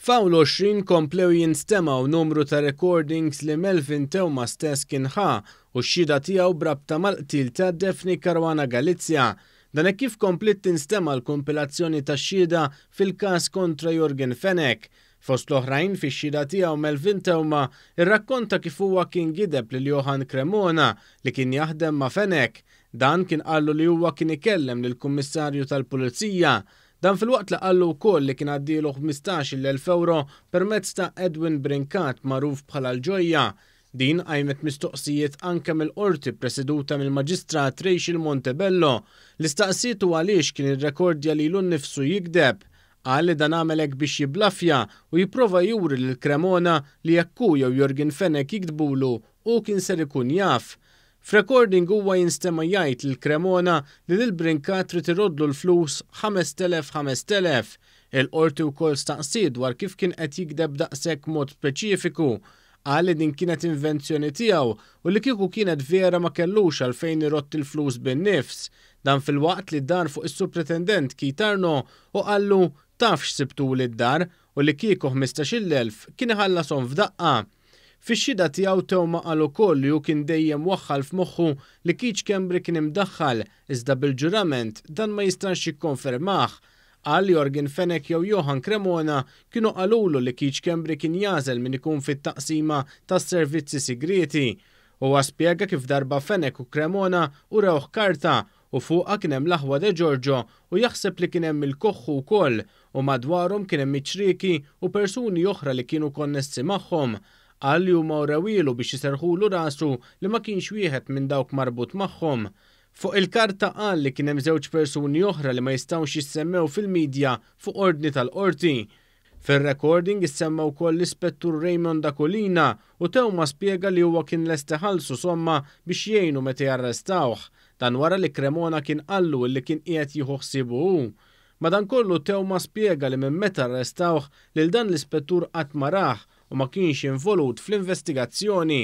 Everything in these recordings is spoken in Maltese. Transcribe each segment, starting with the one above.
F'Awl 20 komplew jinstemgħu numru ta' recordings li Melvin Theuma stess kien ħa u x-xhieda tiegħu b'rabta mal-qtil ta' Daphne Caruana Galizia. Dan hekk kif kompliet tinstema' l-kumpilazzjoni tax-xhieda fil-każ kontra Yorgen Fenech. Fost l-oħrajn fix-xhieda tiegħu Melvin Theuma rrakkonta kif huwa kien gideb lil Johann Cremona li kien jaħdem ma' Fenech. Dan kien qallu li huwa kien ikellem lill-Kummissarju tal-Pulizija. Dan filwaqt li qallu wkoll li kien għaddielu €15,000 permezz ta' Edwin Brincat magħruf bħala l-Ġojja. Din qajmet mistoqsijiet anke mill-Qorti ppreseduta mill-Maġistrat Rachel Montebello li staqsietu għaliex kien irrekordja lilu nnifsu jigdeb. Qal li dan għamel hekk biex jibblaffja u jipprova juri lil Cremona li jekk hu jew Yorgen Fenech jigdbulu hu kien ser ikun jaf. F'recording huwa jinstema' jgħid lil Cremona li lil Brincat trid iroddlu l-flus 5,000 5,000. Il-Qorti wkoll staqsiet dwar kif kien qed jigdeb daqshekk mod speċifiku. Qal li din kienet invenzjoni tiegħu u li kieku kienet vera ma kellux għalfejn irodd il-flus bin-nifs. Dan filwaqt li dar fuq is-Supretendent Keith Arnaud u qallu taf x'sibtuli d-dar u li kieku 15,000 kien iħallashom f'daqqa. Fix-xhieda tiegħu Theuma qal ukoll li hu kien dejjem waħħal f'moħħu li Keith Schembri kien imdaħħal iżda bil-ġurament dan ma jistax jikkonfermah. Qal li Yorgen Fenech jew Johann Cremona kienu qalulu li Keith Schembri kien jagħżel min ikun fit-taqsima tas-servizzi sigrieti. Huwa spjega kif darba Fenech u Cremona urewh karta u fuqha kien hemm l-aħwa De Giorgio u jaħseb li kien hemm il-Koħħu wkoll u madwarhom kien hemm iċ-ċrieki u persuni oħra li kienu konnessi magħhom. Qal li huma urewielu biex iserrħulu rasu li ma kienx wieħed minn dawk marbut magħhom. Fuq il-karta qal li kien hemm żewġ persuni oħra li ma jistgħux jissemmew fil-midja fuq ordni tal-Qorti. Fir-recording issemma wkoll l-Ispettur Raymond Aquilina u Theuma spjega li huwa kien lest iħallsu somma biex jgħinu meta jarrestawh. Dan wara li Cremona kien qallu illi kien qiegħed jieħu ħsiebu hu. Madankollu Theuma spjega li minn meta arrestawh lil dan l-ispettur qatt ma rah u ma kienx involut fl-investigazzjoni.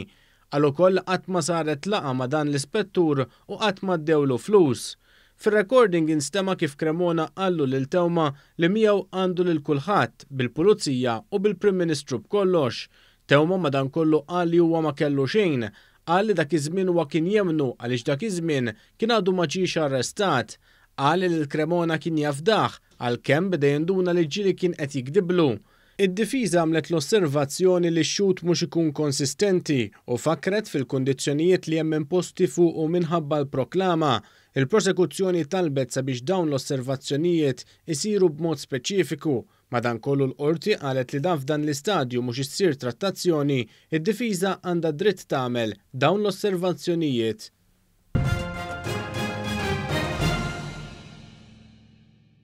Qal ukoll li qatt ma saret laqgħa ma' dan l-ispettur u qatt m'għaddewlu flus. Fir-recording instema' kif Cremona qallu lil Theuma li miegħu għandu lil kulħadd, bil-Pulizija u bil-Prim Ministru b'kollox. Theuma madankollu qal li huwa ma kellu xejn. Qal li dak iż-żmien huwa kien jemmnu għaliex dak iż-żmien kien għadu ma ġiex arrestat. Qal li lil Cremona kien jafdah, għalkemm beda jinduna li ġieli kien qed jigdiblu. Id-difiża għamlet l-osservazzjoni li x-xhud mhux ikun konsistenti u fakkret fil-kundizzjonijiet li hemm imposti fuqu minħabba l-proklama. Il-prosekuzzjoni talbet sabiex dawn l-osservazzjonijiet isiru b'mod speċifiku. Madankollu l-Qorti qalet li dan f'dan l-istadju mhux issir trattazzjoni, id-difiża għandha dritt tagħmel dawn l-osservazzjonijiet.